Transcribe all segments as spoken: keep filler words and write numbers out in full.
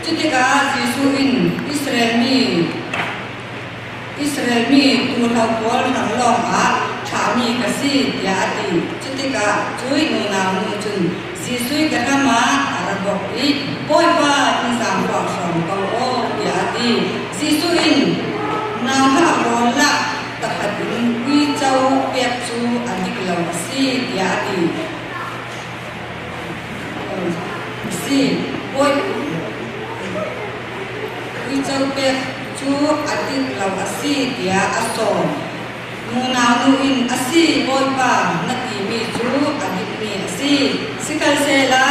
Cutikah Jesuh in, "Israel mi, Israel mi tuuthlo pawl hrang lawngah ṭhami ka si," tiah a ti. Cutikah cuih nunau nu cun Jesuh ih ka hramah a ra bok ih, "Bawipa, in zangfah hrawng ko aw," tiah a ti. Jesuh in, "Nauhak rawl ah takhat in uico pek cu a dik lo a si," tiah a ti. A si. Bawi, uico pek cu a dik lo a si, tiah a sawm. Nunau nu in, "A si, Bawipa, na timi cu a dikmi a si. Sikhalsehla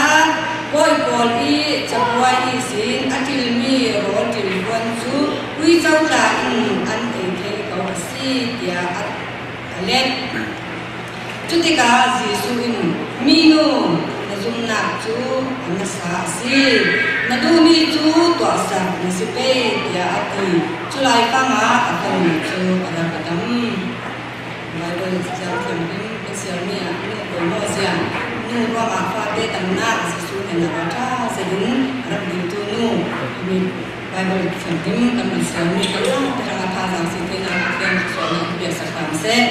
bawi pawl ih cabuai ihsin a ṭilmi rawl ṭilhuan cu uico tla in an ei thei ko a si," tiah a, a let. Cutikah Jesuh in, "Minu, na zumhnak cu a nasa a si. Na duhmi cu tuahsak na si pei," tiah a ti. Cu laifang ah a fanu cu a rak a dam. Baibal ziang thiamhlim kan siarmi ah nu pawimawh zia, nu ruangah fate tamnak Jesuh hnenah a ṭha zetin a rak diltu nu, himi Baibal thiamhlim kan siarmi kan zate hrangah thazaang si theinak Pathian thluasuahnak piaksak hram seh.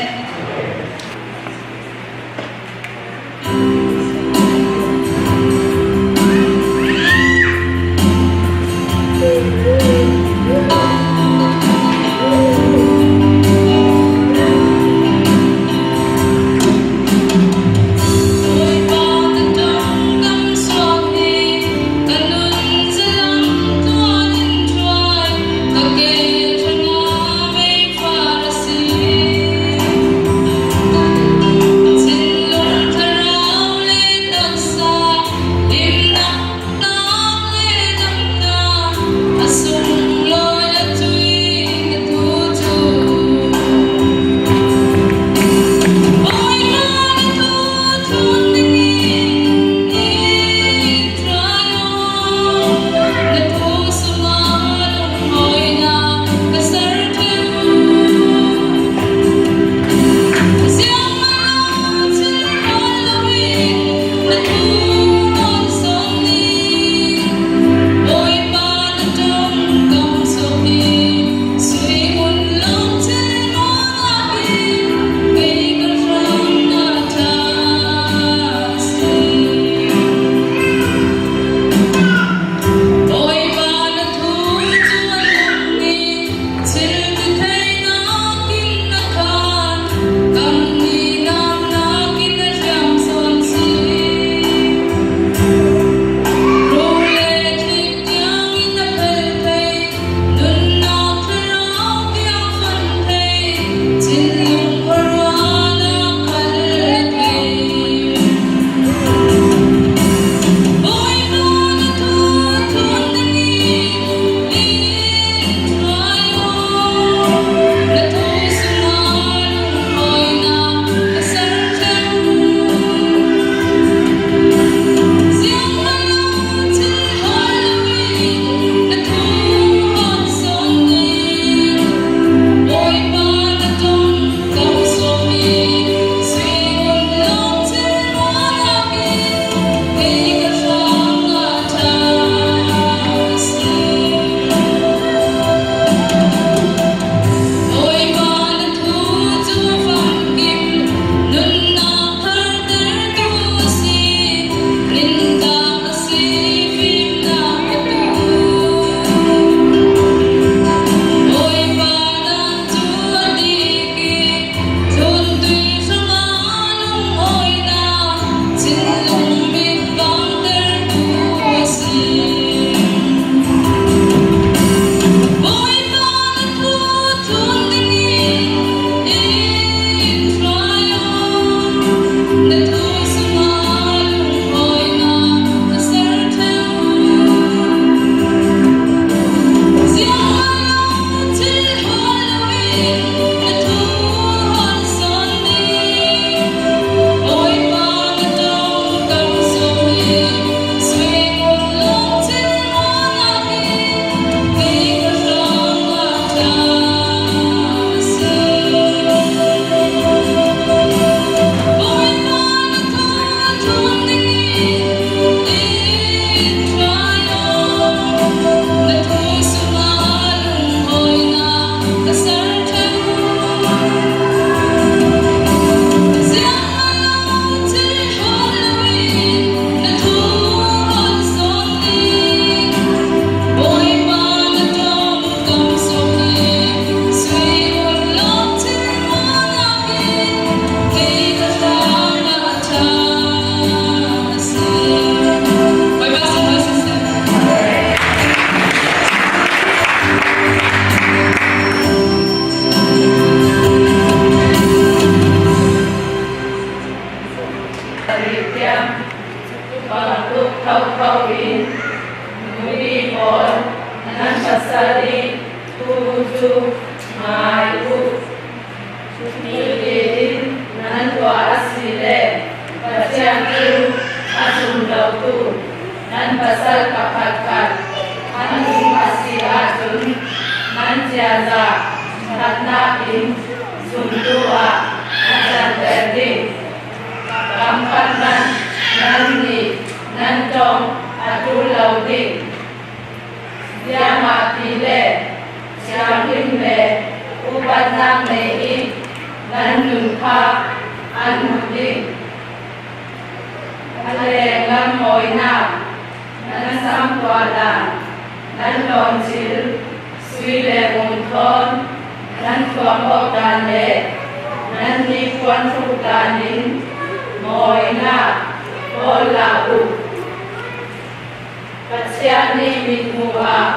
Bantuk thotho in, nupi pawl, nan pasal i thu uh cu ngai uh. Cutin nan tuah a si le Pathian thu a zum lotu nan pasal pakhatkhat an um a si ahcun, nan ciaza ṭhatnak in zumtu ah a canter ding. Lamkhat nan nannih nan ṭong a ṭul lo ding. Ziangahtile, sianginn le upatnak nei i nan nun kha an hmu ding. A lenglam mawinak, nan sam tuahdan, nan lawmcil, sui le ngun thawn, nan thuam awk dan le nan nipuan hruk dan in mawinak kawl la uh. Pathian nih mithmuh ah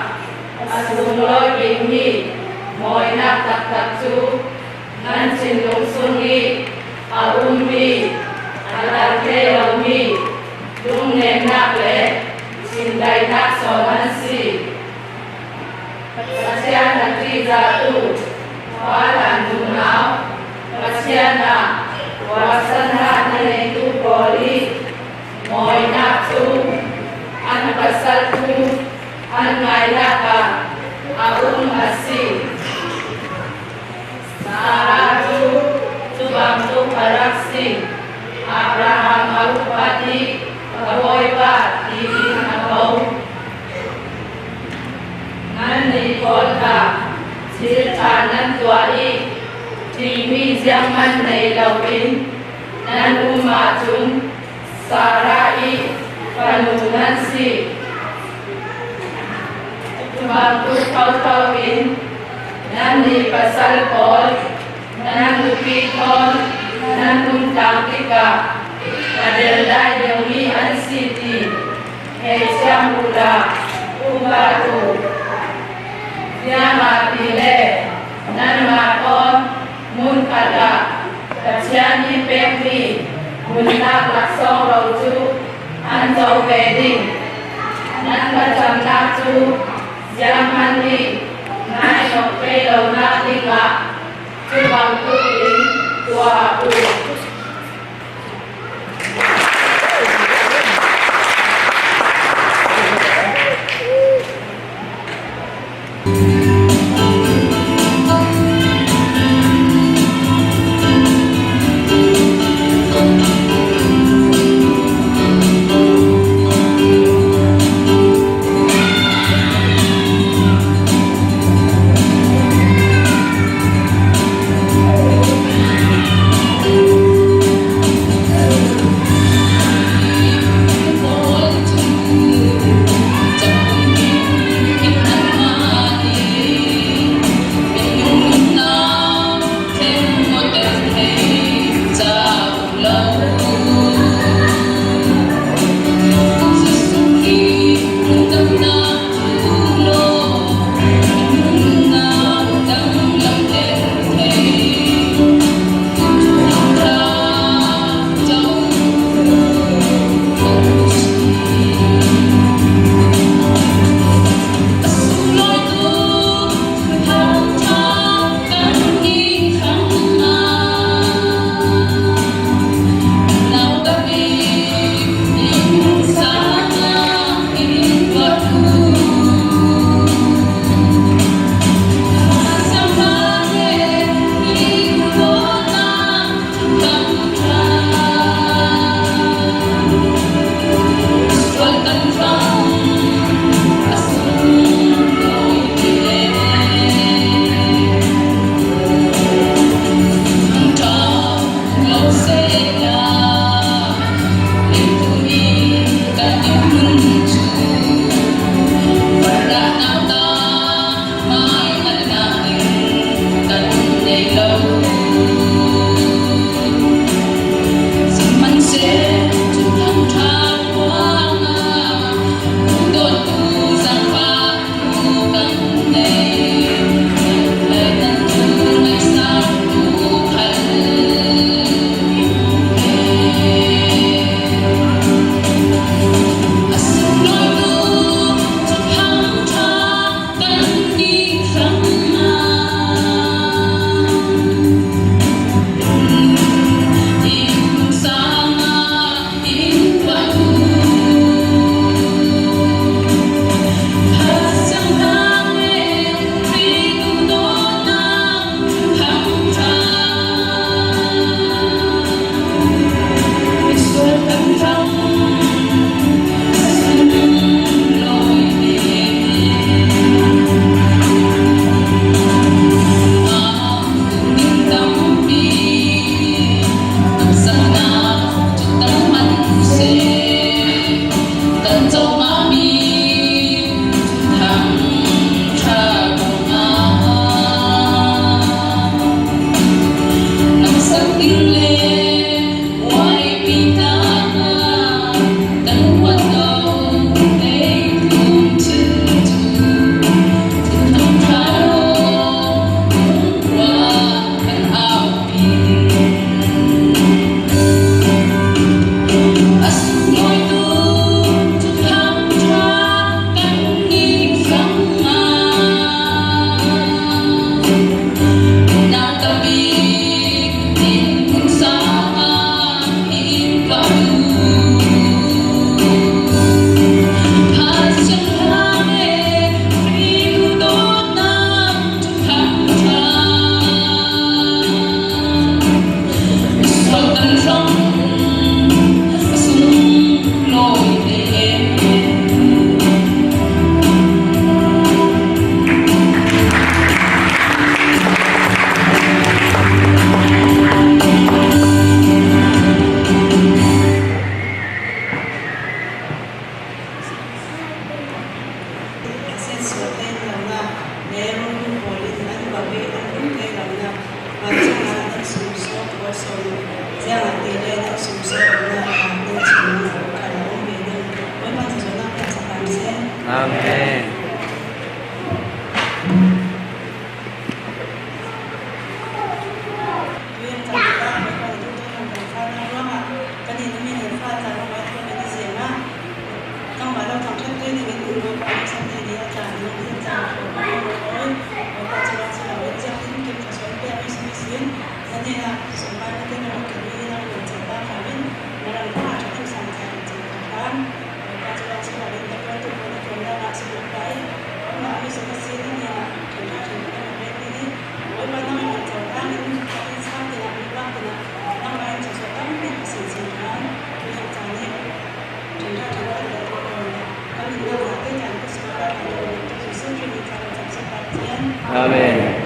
a sunglawi bikmi mawinak taktak cu nan thinlung sung i a ummi, a tar thei lomi lungnemnak le cindaihnak sawn an si. Pathian a ṭihzahtu, khuahlan nunau, Pathian ah khuasannak na neitu pawl i mawinak cu an pasal thu an ngainak ah a um a si. Sarah cu cu bantuk a rak si. Abraham a upat i, "Ka bawipa," tiin a ko. Nannih pawl kha thil ṭha nan tuah i, ṭhimi zianghman nei loin nan um ahcun, Sarah i fanu nan si. Cu bantuk thotho in nannih pasal pawl, nan nupi thawn nan nuntak tikah ka del dai deuhmi an si ti theithiam uhla upat uh. Ziangahtile nanmah thawn hmunkhat ah Pathian nih pekmi nunnak laksawng ro cu an co ve ding. Nan thlacamnak cu zianghman i ngai nawk thei lonak dingah cu bantuk in tuah u. Amen.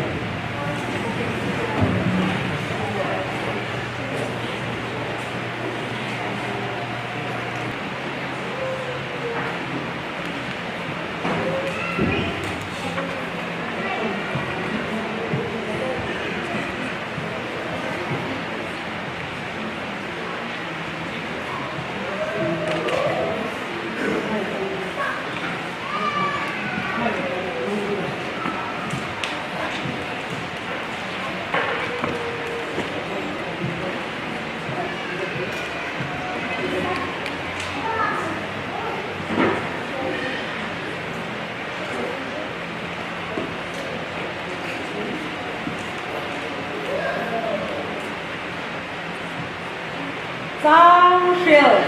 Chang hril.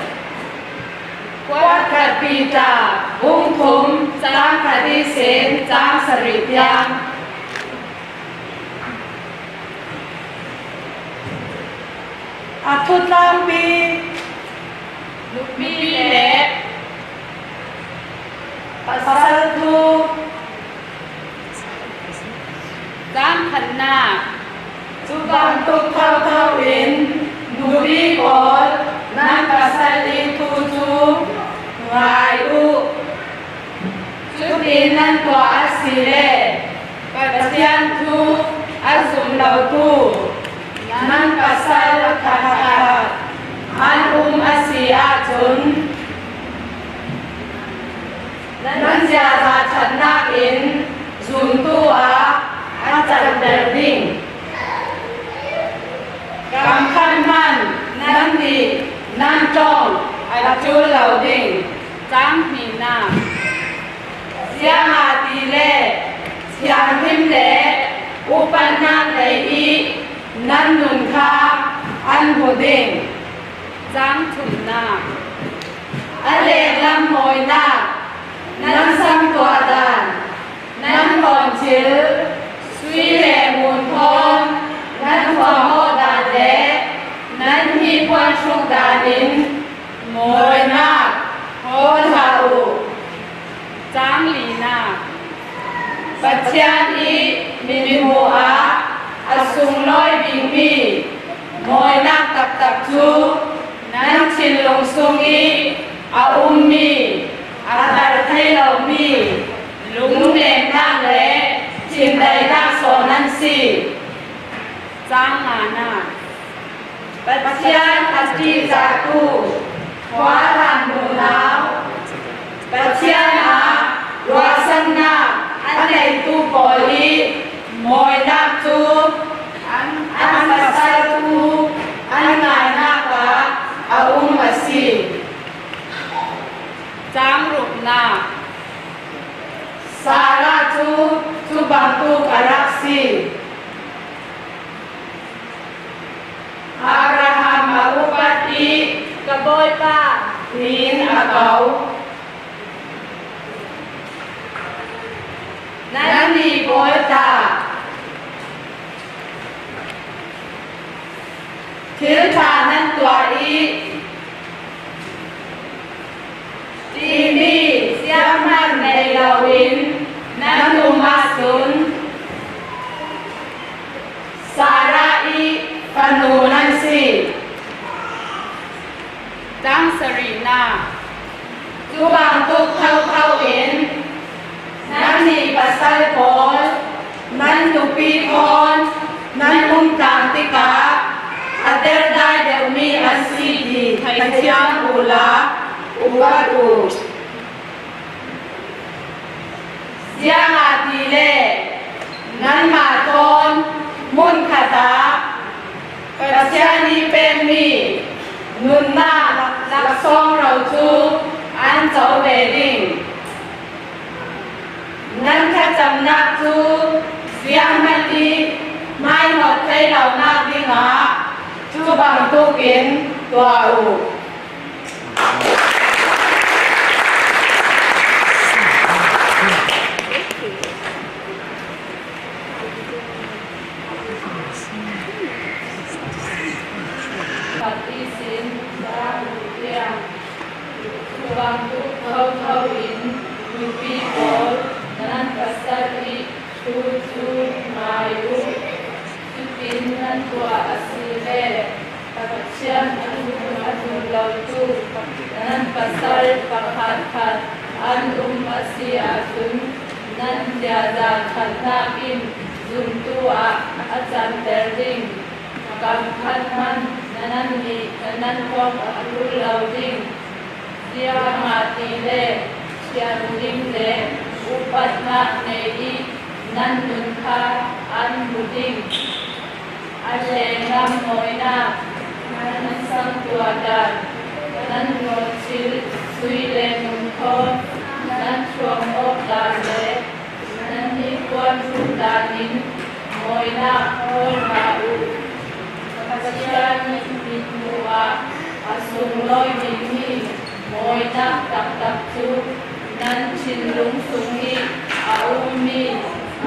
Kuat khat Peter, bung thum, chang khat ihsin chang sarih tiang. A thutlangpi, nupi le pasal thu. Chang khatna. Cu bantuk thotho in nupi pawl, nan pasal i thu cu ngai uh. Cutin nan tuah a si le Pathian thu a zum lotu nan pasal pakhatkhat an um a si ahcun, nan ziaza ṭhatnak in zumtu ah a canter ding. Kam khat hmanh nannih nan ṭong a ṭul lo ding. Cang hnihnak. Ziangahtile thianghlim le upatnak lei i nan nun kha an hmu ding. Cang thumnak. A lenglam mawinak, nan sam tuah dan, nan ṭhawn thil, sui le ngun thawn nan thuamh awk dan le nan hnipuan hruk dan in mawinak hawl hlah uh. Cang linak. Pathian i mithmuh ah a sunglawi bikmi mawinak taktak cu nan thinlung sung i a ummi, a tar thei lomi lungnemnak le thindaihnak zong nan si. Cang nganak. Pathian a ṭihzahtu khuaram nunau, Pathian ah ruahsannak a neitu pawl i mawinak cu an, an pasal thu an ngainak ah a um a si. Cang ruknak. Sarah cu cu bantuk a rak si. Abraham a upat i, "Ka bawipa," tiin a ko. Nannih bawl ta. Thil ṭha nan tuah i, timi siaman nei loin nan um ahcun, Sarah i fanu nan si. Cang sarihnak. Cu bantuk thotho in nannih pasal pawl, nan nupi thawn nan umtlang tikah a derdai deuhmi an si ti theithiam uhla upat uh. Ziangahtile nanmah thawn hmunkhat ah Pathian i pekmi nunnak laksawng ro cu an co ve ding. Wow. Khat ihsin, Thubang tuk thotho in, nupi pawl, nan pasal i thu cu ngai uh. Cutin nan tuah a si le Pathian a tum a tum lo tu nan pasal pakhatkhat an um a si ahcun, nan tiaza ṭhatnak in zumtu ah a canter ding. Kam khat hmanh na nan nih na nan kong a ṭul lo ding. Ziangahtile thianghlim le upatnak nei i nan nun kha an hmu ding. An lengam mawinak, nan sang tuah dan, nan nawlcil sui le nun thawn nan hruang awk dan le nan i kuan hruk dan in mawinak hawl hna u. Pathian nih mithmuh ah a sunglawi dingmi mawinak taktak cu nan thinlung sung i a ummi,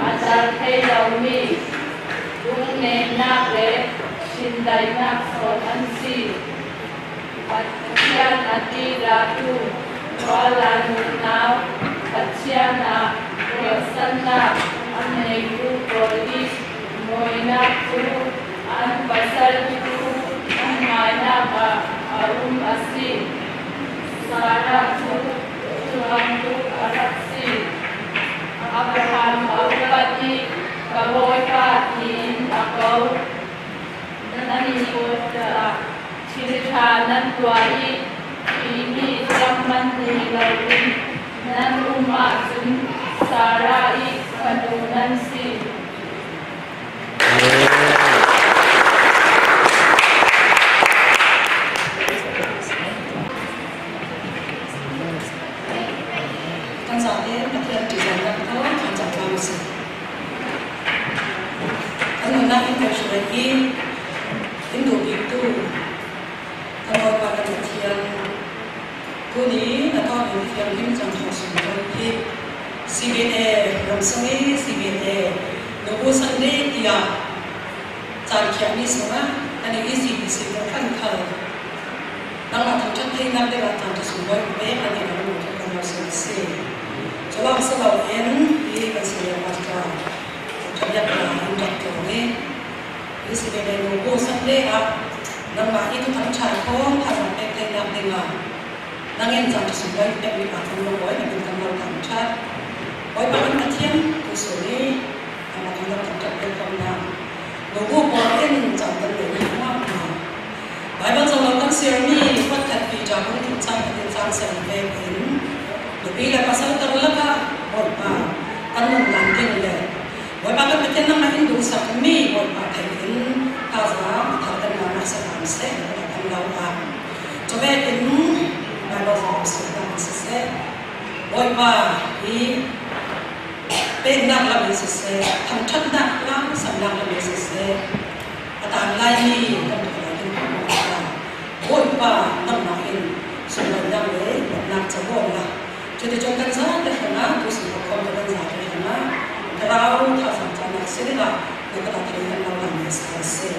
a tar thei lomi, lungnemnak le hrindaihnak sawn an si. Pathian a ti latu, Kuala nunau, Pathian ah ruahsannak an neitu pawl i mawinak cu an pasal cu an ngainak ah a um a si. Sarah cu cuangtuk a rak si. Abraham a upat i, "Ka Bawipa," tiin a ko. Nan i kawt ah thil ṭha nan tuah i, timi zianghman nei loin nan um ahcun Sarah i fanu nan si. Kan zaten Pathian ṭihzahnak thawn thlacam hna usih. Kan nunnak in kan hruai i in duh biktu kan Bawipa kan Pathian, tuni na tawk in thianghlim cang thawng sung kan hi. C B A ram sung i C B A Nubu Sunday tiah caan khiahmi sungah kan i E C B C kan khal nangmah thangṭhat theinak dingah caan ṭha sunglawi pek a ding a rung kan lo sung a si. Cu lawng si loin hi kan senior pastor Ṭha Biak Hla in rak tlawng i, hi si ve le nu, Sunday ah nangmah i thuthang ṭha kong thazang pek theinak dingah nang in caan ṭha sunglawi pekmi pa kan lo bawi, na kan lo thangṭhat. Bawipa kan Pathian, tusun i nangmah kan lo thangṭhat pek kong na. Nubu pawl in caan kan lehmi hna hna. Baibal cawnlo kan siarmi pakhat Peter bung thum cang khat in cang sarih vekin nupi le pasal karlak ah Bawipa kan nunnak ding le Bawipa kan Pathian nangmah in duhsakmi Bawipa theih in thazaang a thar kan ngah hna seh, kan lo ah. Cu vekin Baibal cawnlo siarnak in siseh, Bawipa i Pennak lam in siseh, thangṭhatnak lam, samnak lam in siseh, a tan laimi kan tuk lai kan hmuh hna. Bawipa, nangmah in sunglawinak le luatnak cabuan la. Cuticun kan zate hrangah, tusun ka khawm kan zate hrangah, thlarau thazaang cahnak si dingah, na ka dah thei kan lo lam in sa a si.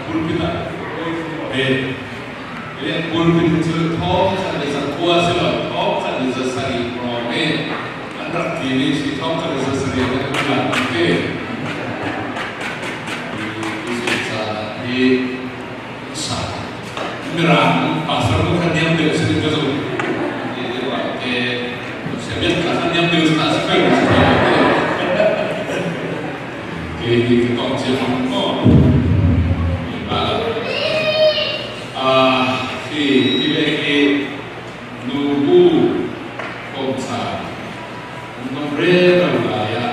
Pulpit ah, eh, pulpit chu thawm khat le za kua si lo, thawm khat le za sagih program, an rak ti ni si, thawm khat le za sagih le kua ti. Sa, Mirang pastor ko kha niam deuh si ding ka zong. Ti deuh a te, Seven kha kha niam deuh si ta si peuh si peuh. Kei ni ka tawng cia hong ko. Ba la. A, si, ti le ki, nu bu, kong sa. Nong re rau la ya.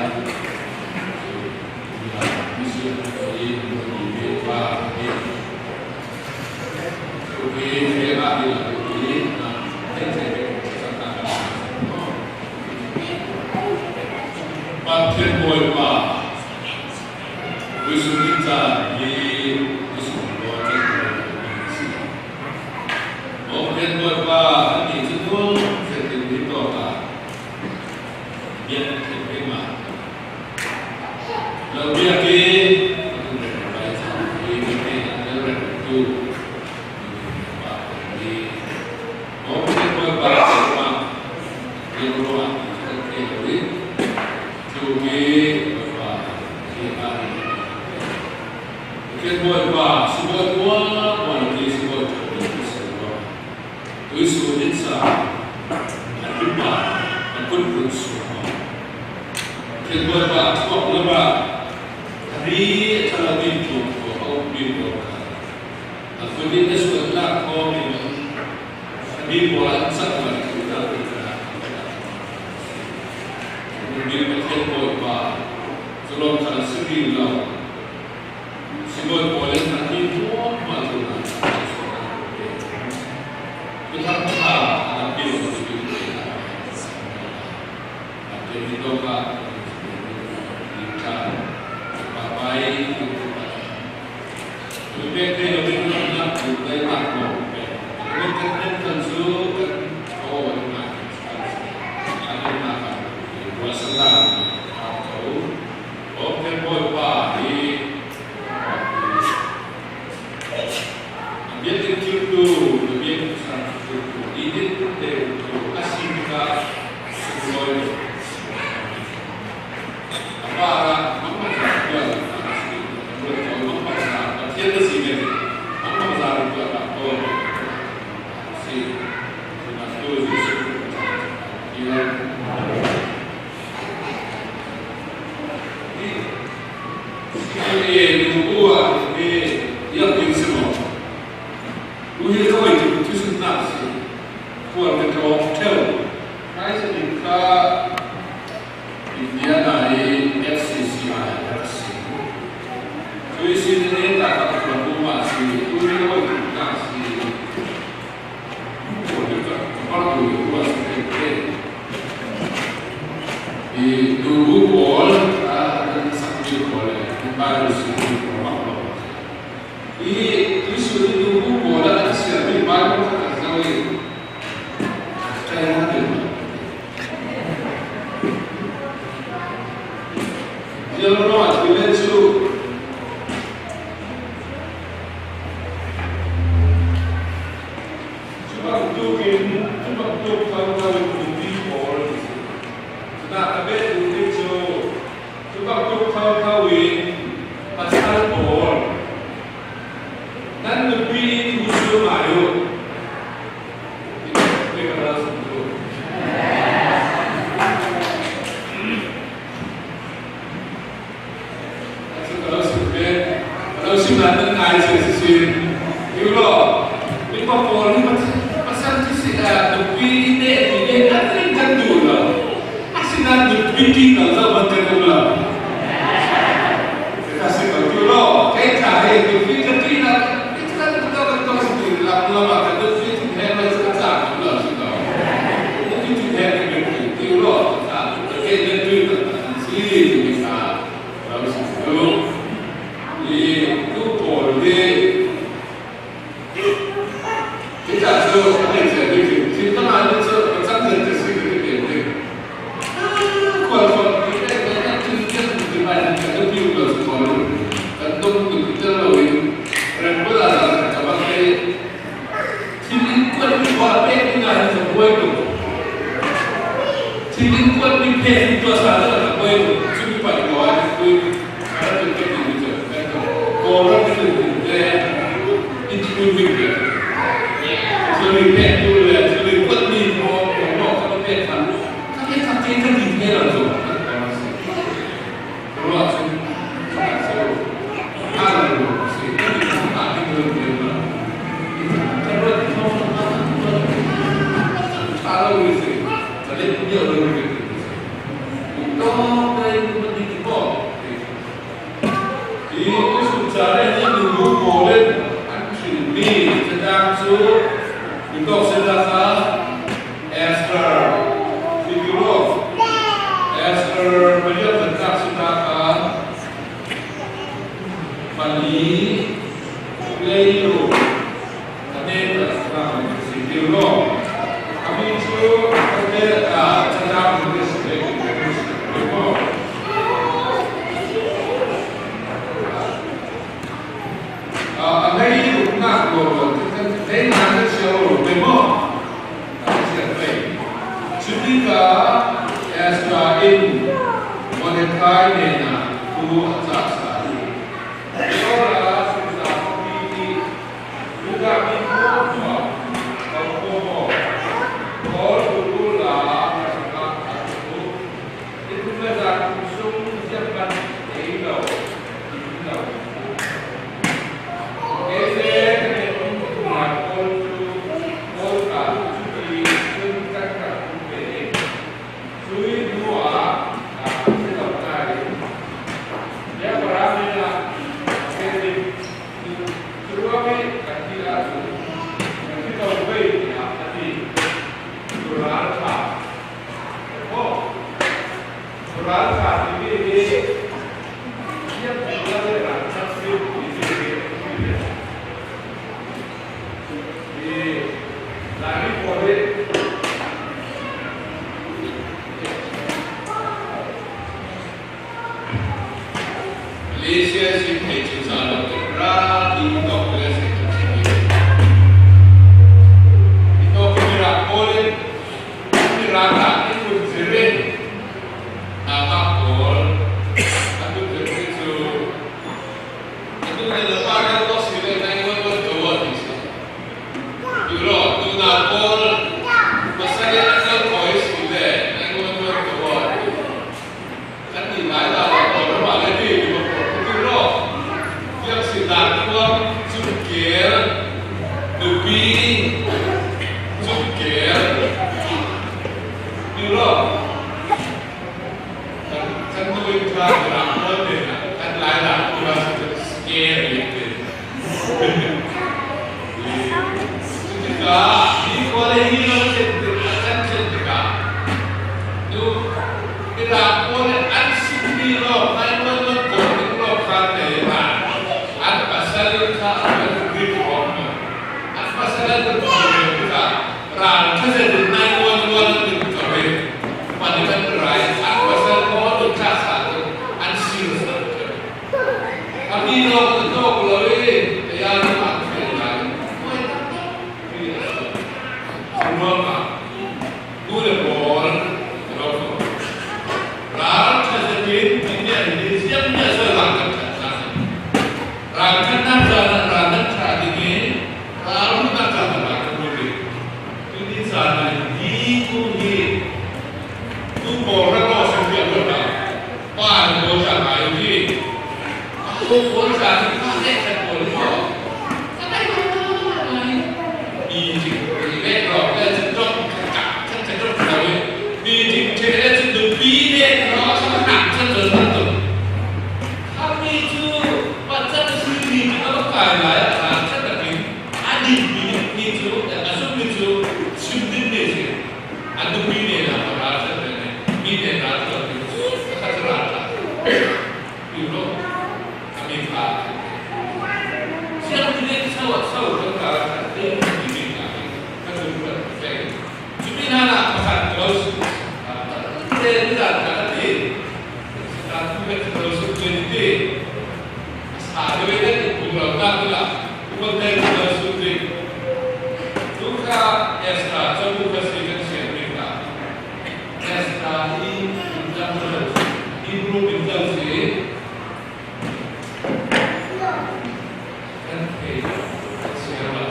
Jesuh nitsa a rimba a kut hun sung a, Pathian Bawipa a thuak lamah a ri a ṭha lo ding ṭuan tua a ummi pawl kha a kut in a sual lak khawm in a mi pawl an sak lo ding ṭuan tua a ummi Pathian Bawipa, Zalong kha a si ding lo. Simon Paul in a ti muak muak tu na. Pi thang tha na pi lo si pi na. A pi ni to ka. Ni ka. Pa pai. Ni pe pe lo ni na na ku dai na ko pe. Ni ka ni kan su kan ko na. Kan na ka. Wa sa na. Ka ko. Kawlphe Bawipa hi a biakinn tirtu, a biakinn sang tirtu, i din deutu a si tikah sunglawi lo. A parah mangmangza pial a si, a mangmangza Pathian a si ve, mangmangza pial a tawi a si. Tuna tu Jesuh Khrih a I nubu pawl, a, an sakmi pawl le, an Bible sakmi pawl bang lo. I tuisun i nubu pawl an siami Bible khat an zo i, kaya na ding. Ziang lo a tu le chu. Cubangtuk in, cubangtuk thotho in nupi pawl, cuna a bet nupi cu, cubangtuk thotho in pasal pawl, nan nupi in musu ngai uh. Ka lo sim ve, ka lo sim nan nan ngai cio si sin. Hiu law, mipa pawl hi Pathian, Pathian ti si, a, nupi i neh ti neh nan ring kan duh lo. Asinain nupi ti lo zoh man kan um lo. Ka si ko tu law, kei ka hei nupi ka ti lo. Kei ka kan ka kan ka si ti lam lam a ka nupi ti hei lo ka sa lo si ko. Nupi ti hei ka nupi ti law ka sa. Kei nupi ka si ka. Lo si tu. I tu pawl hi. Kita cu a hei cia ding hi. Thil dang a ni cu a cang zet ka si ka ti ding hi. Kual kual ni dai ka na tu cia tu ti mai ni ka tu piu lo si ko lo. Kan dong tu ti lo in. Ren ko la sa ka ba kai. Thil in kuat mi khua pek mi ngai hi buai tuk. Thil in kuat mi pek mi tua sa le ka buai tuk. Cu mi pai khua ai tuk. Ka ra tuk pek mi tuk. Ka tuk. Ko ra mi tuk tuk le. In ci kun mi tuk. Thil in pek tuk le. Thil in kuat mi khua pek mi pek kan. Ka pek ka pek ka pek pek la tuk. Ruah cun a so a lo si a ding lo ding lo. Ka ruah thawng a lo si ka let ni a lo si. Tawng dai ni man ni ko. I tusun ca le ni nu mu ko le an thil mi ca dang cu ni ko se la sa. Esther, Figaro, Esther, Maria kan tak sita kha, mali, leilo, ane tak sita kha, Figaro. Kami cu, kami, ah, sita kha, Figaro. A, a hleinak lawlaw, hleinak a sia lawlaw pei maw? A sia pei. Cutikah Ezra in Mordecai hnenah thu a cahsa i, Bawipa sumsa pi i Judah mi hmuahhmuah a khuam aw. Malaysia sim hei cin sa lo te ra i tok le se cin sa. I tok ke ra ko le, i ra ka i kun zire. Na ma ko, a kun zire cu, a kun zire pa ka ko si le na i wan wan ko wan ni si. Yu lo, tu na ko, pasal le na ko si le na i wan wan ko wan. Kan ti lai la la ko ma le ti ko ko ti ro. Yang si la ti wa, zum ke, du bi, zum ke. Ti ro. Kan tu in tra la ko de na. Kan lai la ko la si ke ni. Cuticah mi khua le hi lo cin, a cang cin tikah, tu, midang pawl in an simmi lawng, nine one one call ding lawng kha te hna, an pasal kha an rit awk lo. An pasal an rit awk lo tikah, ralṭha zetin nine one one an rit ko ve. Mah nih kan rai, an pasal kha an rit ṭha sa, an serious lo. A mi lawng an tawk lo i, a ya nih an thei lai. Kuai taktak mi a si. Ruangah nu le pawl, ralṭha zetin, mi nih an i ziam mi a si, ralṭha ṭhat hna. Ralṭhatnak caan ah ral nan ṭha ding i, ralhunnak caan ah ral kan lut ding. Tuni caan ah hi, tu hi, tu pawl rak awk a si tiah lut ah. Pa le pawl ca ngai uh hi. Pa le pawl ca hi, pa le khat pawl hi maw? Ka ngai, ka ngai, ka ngai. Mi cing, mi vek rawk le cun ṭawk, khat kah, khat khat ṭawk kha ve. Mi cing ṭheh le cun nupi nek rawk, khat khat cun ṭawk. Kha mi cu, pa cang si mi cing a va kai lai ah, ral ṭhat takin a dinmi nih cu, a zummi cu, chim ding mi si. A nupi nih a ral ṭhat ve nih, mi nih ral ṭhat ve nih, a kha cu ral ṭhat. Ti lo, a mi kha. Siang ti nih sau, sau kan ral ṭhat ve nih, mi nih kha, ka zung kan ve. Cumi hna ah pakhat ka lo si. Te ni dan ka ti. Ka tu ka lo si ve ni ti. A sa ve ve ni, bu lo ta ti la. Upa te ka lo si ve. Tu kha Esther, cabu ka si kan sian ve kha. Esther hi Binjam lo, Hebrew Binjam si. Kan thei, kan siar lo.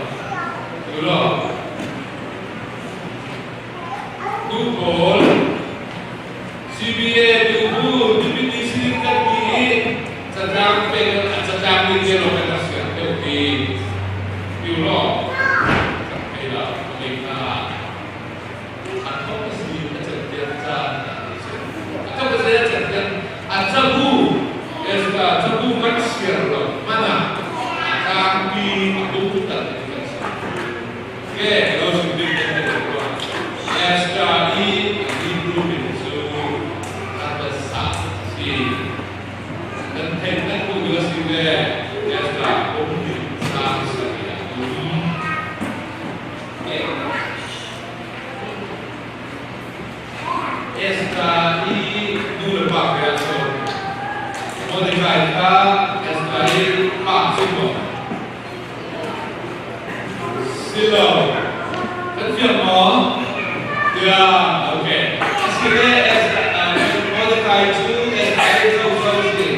Cu lo. Tu pawl, C B A tu bu, Deputy Secretary i catlang peng, a catlang ding te lo kan rak siar deuh ti. Cu lo. Kan thei lo, kan thei hna. A thawk a si a cemtiang caan a si. A thawk a si a cemtiang a cabu, Esther cabu kan siar lo hmanh ah a tlangpi a bungtak kan siar. Ke lo sim ding kan si lo. Esther i Hebrew min cu a tasa a si. Kan theih kan hmuh ding a si le Esther kum hnih sa i si a um. Esther i nu le pa kha a si. Mordecai kha Esther i pa a si maw? Si lo. Kan fiang maw? Ya, okay. A si le Esther, ah, Mordecai cu Esther i zozo si.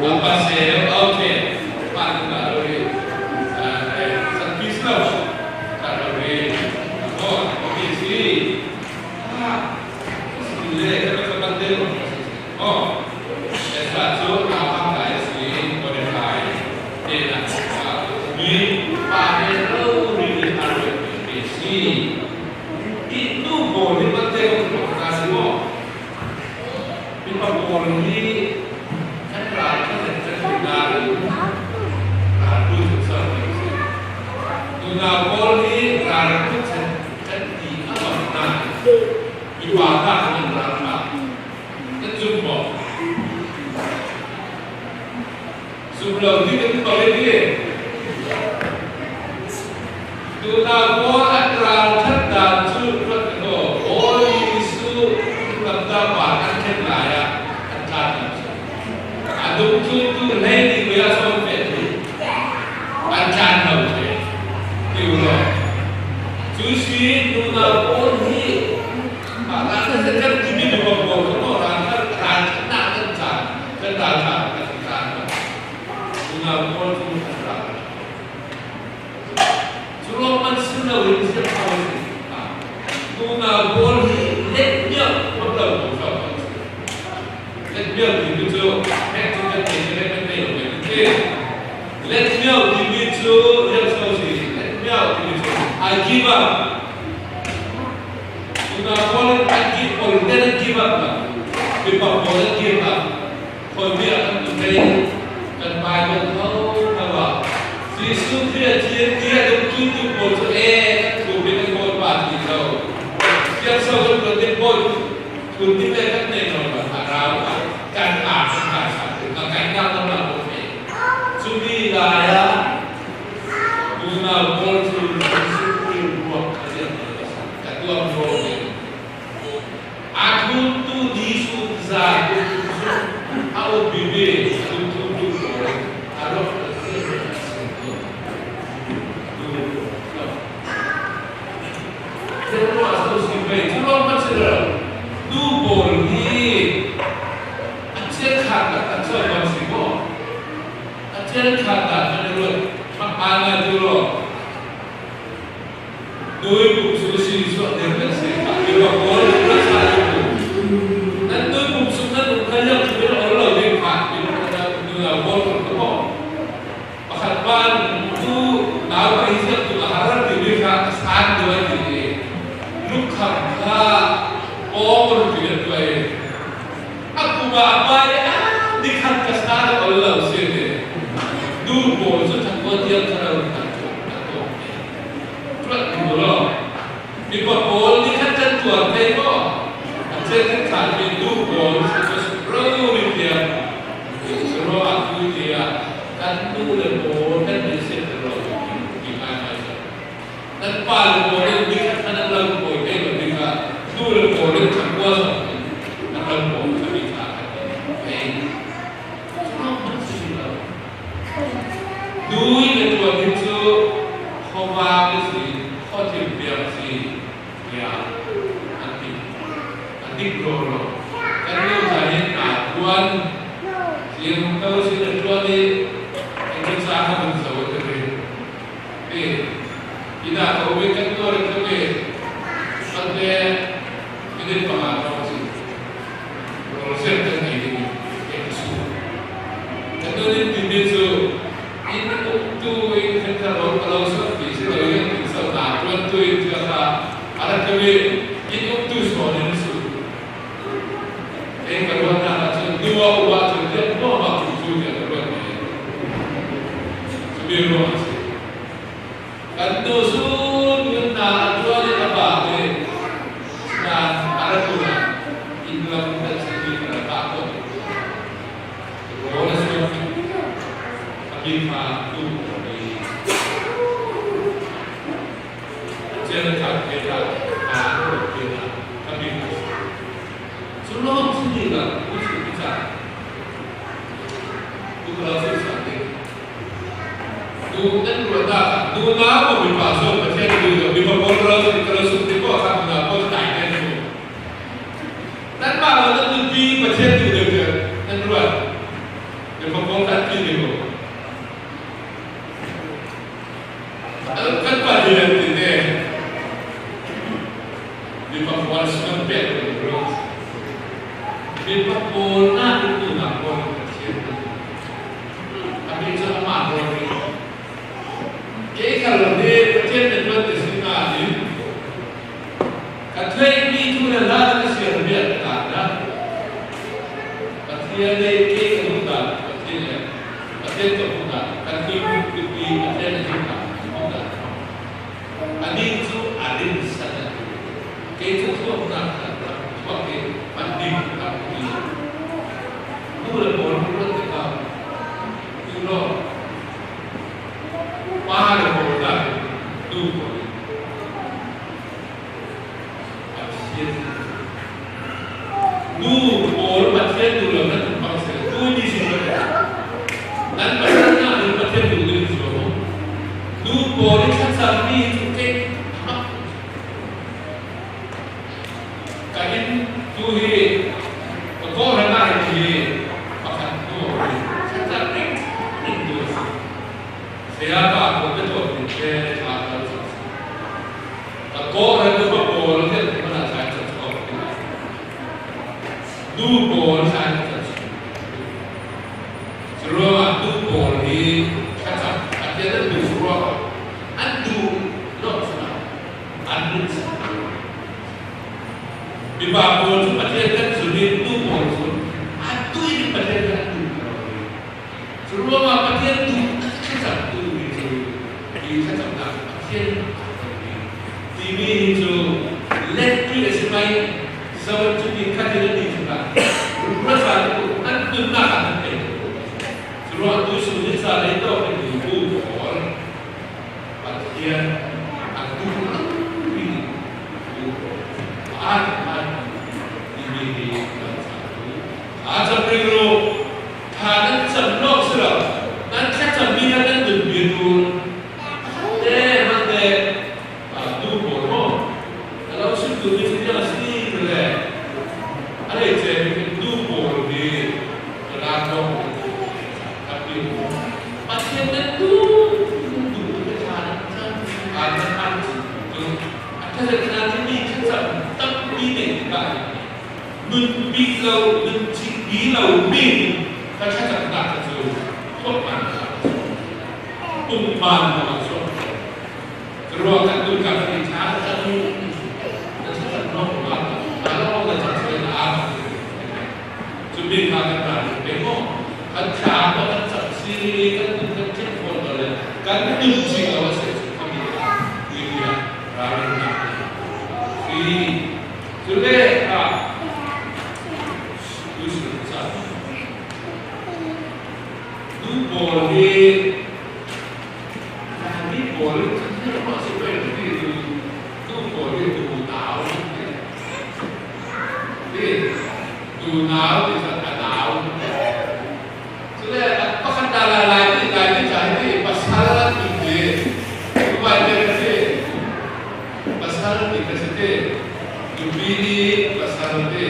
A pasal, okay. Pa nih dah lo hi. Ah, eh, san pi si lo. Dah lo hi. Oh, okay, si. Ah, si le, kan ka pan te lo. Oh. Esther cu a hmang lai a si, Mordecai te nak a um i, pa he rori in a ruat ve a si. I nu pawl hi man te kong tlawm hna si maw? Mipa pawl hi kan ral ṭha zetten kan hna i, ral ṭul kan ser ve a si. Nunau pawl hi ral ṭha zetten kan ti a bang hna i, mipa hna kan ral ṭha. Lo ding kan bang e ding. Nunau Paul an ralṭhat dan chu ruat ka thaw. Aw Jesuh, lamdang ban an khen lai a, an tlan dan chu. A dungthu tu hlei ni vei a sawn peh chu. An tlan lo che. Tiu lo. Chu si nunau Paul hi. A ralṭhat kan ti mi, mi Paul kan lo ralṭhat, ralṭhatna kan tlan, kan ralṭhat, kan tlan lo. Nunau Paul chu kan ralṭhat. Chu lawng man sin lo in ziak kho si. Nunau Pawl hi let miau hmang lo ko sa ko si. Let miau timi chu hek chu kan thei, kan thei lo mai ti. Let miau timi chu riak so si. Let miau timi chu I give up. Nunau Pawl in I give up, let it give up la. Bipa Pawl in give up. Khoi bia kan tu thei, kan Bible tho tho a. Jesu Khrist a thiam ti a dungthu tu pawl chu e, kan thu bia kan Bawipa ti tho. Siangtho kan tuan ding Bawi, thu ti ve kan nei lo a, a rau a, kan a, kan a sa, kan kai na kan na ko thei. Chu mi lai a, nunau pawl chu Jesu Khrist ruak ka lian ka sa, ka tuam ro ni. A thumtu Jesu za thumtu chu a upi ve, a thumtu tu ko, a ro ka se na se ko. Tu ko. Te ro a so si ve, chu ro ma se ro. Tu bol ni. A che kha ka, a che ma si ko. A che kha ka, a ro. Ma pa na tu ro. Nui kum sung si suak deuh kan si kha, Bipa Pawl in kan sa deuh kum. Nan nui kum sung nan um kha liang cu kan ol lo ding kha, Bipa Pawl in kan ol ko. Pakhat pa in tu nau ka hi siak tu a har ti ding kha, a san deuh a ti e. Lukham kha, pawng ol ti deuh tu a e. A kum a pai a, ni khat ka sa deuh ol lo si e. Nu pawl cu thak ko tiang kha lo khat tu a tawk e. Tuat ding lo. Mipa pawl ni khat kan tuar thei maw? A cen kan khan mi nu pawl si ko si rori tiang. Si ro a tu tia. Kan nu le pawl kan ni si ro. Ki ngai ngai sa. Kan pa le pawl ni khat kan lo pawl thei lo ni ka. Nu le pawl ni khat ko sa. Kan lo pawl kan ni khat. Hei. Nui le tuan hi cu khuavak a si, khuathim piak a si, tiah an ti, an ti rawraw. Kan nu zai hin aa tuan, ziang ko si le tuan i, kan kan sa kha kan zo a ka rin. Pi, ina ko ve kan tuan a ka ve, kan ve, kan in panga ko si. Project kan nei ding i, kan sung. Kan tu ding timi cu, in uktu in kan ka lo, ka lo suak ti si lo, in kan so na, tuan tu in ka ka, a rak ka ve, in uktu so ding su. Kan ka ruat na ka cu, tu a uwa cu, dia tu a ma cu cu dia ka ruat ni. Cu mi ruat si. Kan tu sun nunnak a tuan i a bak le, nan a rak tu lai, inn lam kan si ti kan a bak ko. Rawl a suak a bik kha tu ko ni. Cian a khat ke ta a ko ke ta a bik kha. Cu lawng si ni ka, ku si ki ca. Ku ka lo si sa ni. Nu nan ruat ah, nunau maw mipa so Pathian nu maw mipa pawl ka lo suk, ka lo suk ti ko kha nunau pawl dai te nu. Nan pa lo nan nupi Pathian nu deuh te nan ruat. Mipa pawl kan ti ni ko. Kan Pathian ti te. Mipa pawl si kan pek ko. Mipa pawl na tu na pawl Pathian. A mi cu amah rawl hi. Kei kha lo hi Pathian nan ruat te si hna hi. Ka theihmi thu le hla na ka siar biak hna na. Pathian le kei ka hmuh dan, Pathian le Pathian ka hmuh dan, kan hmuh pipi Pathian le hmuh dan, hmuh dan. A ding cu a rinsan a ti. Kei cu thuaknak khat ka thuak i hman ding ka hmuh i. Nu le pawl hmuh ruat te ka hmuh. Ti law, Nu pawl Pathian duh lo nan um bang seh, tuni zing lo. Nan pasal na ding Pathian duh ding zo. Nu pawl in thlacam mi cu kei ka inn tu hi ka kawhhran ah hin hi pakhat nu a um. Thlacam ringring tu a si. Sayapa ko ka tawh ning te ṭha kal cang si. Ka kawhhran upa pawl vialte hmanh ah thlacam cu a um. Nu pawl thlacam cu. Curuangah nu pawl hi thlacam Pathian an duh ruangah an duh lawng cungah an rinsan. Mipa pawl cu Pathian kan zun i nu pawl cu atu in Pathian kan duh. Curuangah Pathian duh a thlacamtu mi cu hi thlacamnak Pathian a duh mi timi hi cu lettuih a si mai. Zawn cu mi khat in a ni cu hna. Ruat sa tuk an nunnak ah an tei tuk. Curuangah tuisun in sa lei tawk in duh pawl. Pathian a duh lomi, a an an timi hi kan cam tuk. A cam ring ru, ṭha nan cam lawng si lo, nan thlacam mi kha nan nun bia ṭul. Te hmante, a, nu pawl maw? A lo sim tu mi cu tiang a si le. A lei cem nu pawl hi ka lak lawng a ti. Pathian nan duh, nan duh ka ṭha nan cam, ṭha nan an cam tu. A ṭha le ṭha nan mi thlacam tampi nei tikah nun bik lo, nun cih bi lo mi ka thlacamnak ka cu khawh man ka cu. Tung man ka cu. Ka ruah kan tung ka ṭha ka cu. Ka thlacam nawk ka ka lawng ka cam suai na a. Cumi kha kan ra rih peng maw? Kan thlak maw kan cam si, kan tum kan ṭhiam fawn lo le kan tum cih lo a si cu kha mi kha tuihni ah ralrinnak si. Cule ah tuisun caan nu pawl hi Ralmi pawl in Pathian ruah si pei lo ti tu, tu pawl in tu nau an ti. Ti, tu nau ti sa a nau an ti. Cule a pakhat ta lai lai ti, lai ti ca hi ti, pasal an ti ti. Tu bai te ka ti. Pasal ti ka si ti. Tu pi ni pasal ti.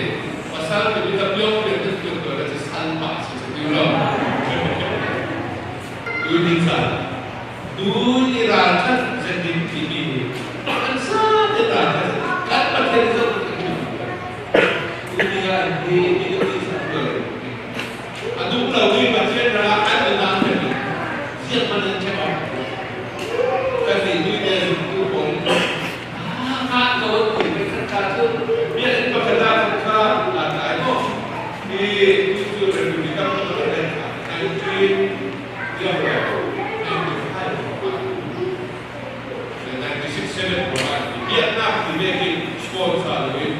Pasal ti mi ka piong ti, tu piong ti ka si sal pa si ti lo. Tuni caan, tuni ralṭhat zetin timi hi kan zate ralṭhat, kan Pathian zoh timi hi. Tuni ah hi, hi, hi, hi, a dum lo mi Pathian hrangah an nunnak ṭhen hi zianghman an ṭhen awk. Kan nih tui te zumtu pawl in, ah, ah, ka wan ti, kan khat ṭha cu, biakinn pakhat ah kan kha, ah, kai maw? Hi, tu cu Republican pakhat ah kan kha, kai cu, Ninety-six seven biaknak ti vekin sponsor loin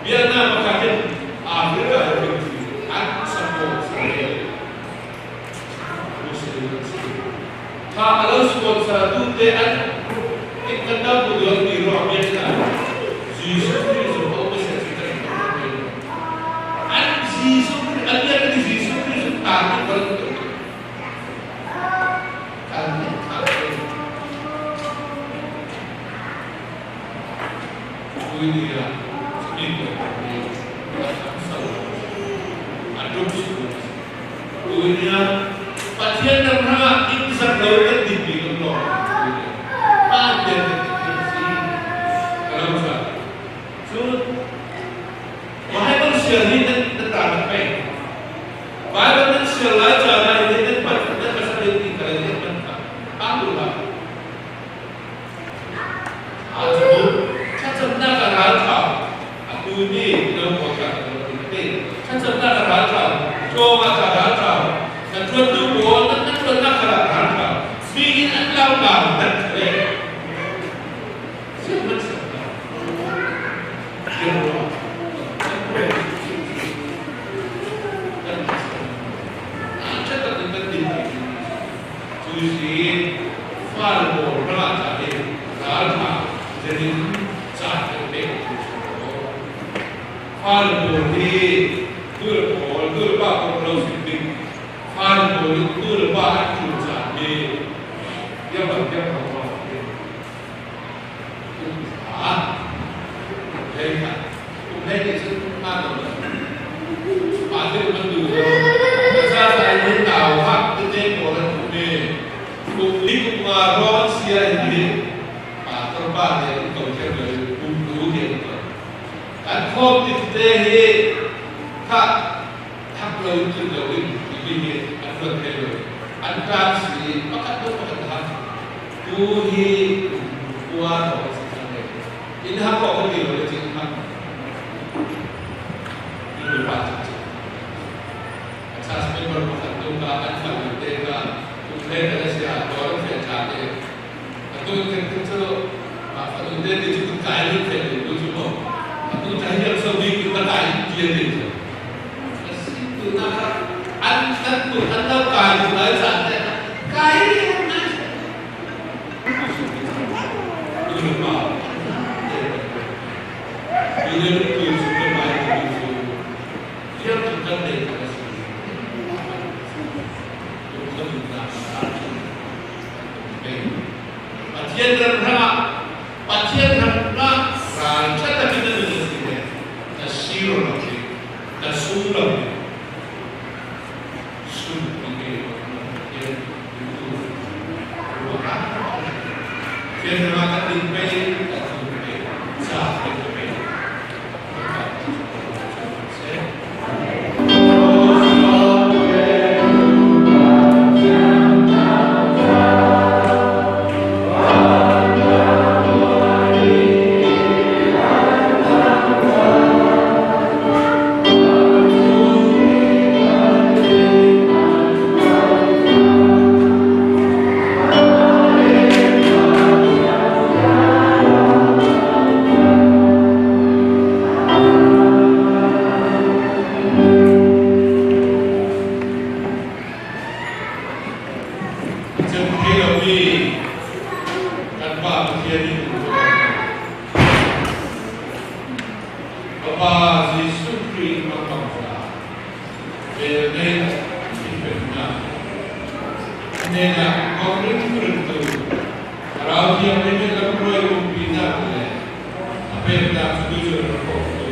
biaknak pakhat in Africa refugee an sponsor. Kha a lo sponsor tu te an in kan dam ko duak ti ruang biaknak Jesuh Khrih zong a um a si a si kan an Jesuh Khrih an biaknak Jesuh Khrih zong ta ko duak. Pathian ram hrangah in zat lo kan dinmi kan lawm. Pathian kan si. Ka lo sa. Cun Bible siar hi nan, nan rak pei. Bible nan siar lai caan ah hin nan pat, nan pasal hin ti kha nan pat kha. Ang tu la. A cu thlacamnak a ralṭha. A tu ni no ko ka ti. Thlacamnak a ralṭha. Tlawng a ka ralṭha. Na ṭuantu pawl nan, nan ṭuannak a ralṭha. Mi in an lau ngai tak le. Fa le pawl hi, tu le pawl, tu le pa pawl lo sim ding. Fa le pawl hi, tu le pa an tul caan hi. Biak bang, biak bang, biak bang. Kum za. Kum hei khat. Kum hei nih cun kum nga tawh. Pa te kan duh lo. Ka ca zai ni tau hak te te pawl an kum hi. Kum li kum nga rawn sia hi hi. Pa tor pa te an kong kher lo. Kum tu te an kong. Kan khawm tinte hi kha thak lo in, tlun lo in, timi hi an ruat thei lo. An ṭan si, pakhat lo pakhat a hak. Tu hi kua lo si khan le. In hak lo kan ti lo le cin hak. In lo pa cin cin. A church member pakhat lo ka an kal lo te ka, kum le ka le sia, lo an fe cha te. Atu kan kan cu, ah, atu te ti cu kai ni te ni tu cu mo. Atu kai ni so ni tu kai ni dia ni cu. Asi tu na an kan tu an tau kai tu lai sa te. Kai ni na. Tu ma. Tu ni tu cu mai tu cu. Dia tu kan ni ka si. Tu kan na. Pathian ram ram ah, Pathian ram ram ah ralṭha takin na nun a si le, na sir lo ding, na sung lo ding. Sun ti ke Pathian ram ah, Pathian ram ah ka ding pei, ka ding pei, sa pei pei. Cem thei lomi kan Pa Pathian in ka Pa Jesuh Khrih in bang bangza bel nei in pe hna. Hnenah kong ring ringtu, Thlarau Thiang nih lamruai umpinak le a peknak cu tuicuan rak kawhtu,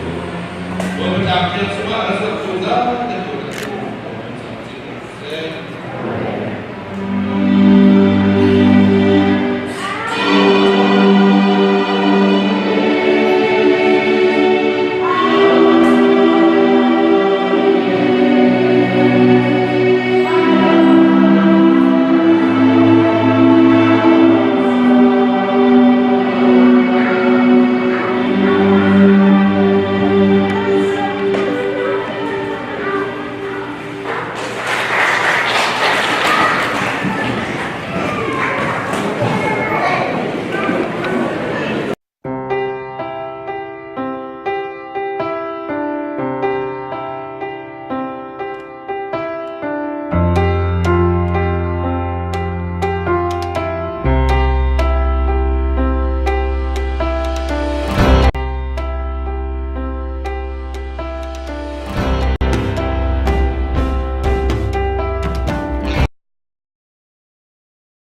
Bawipa tlang thiang sungah rak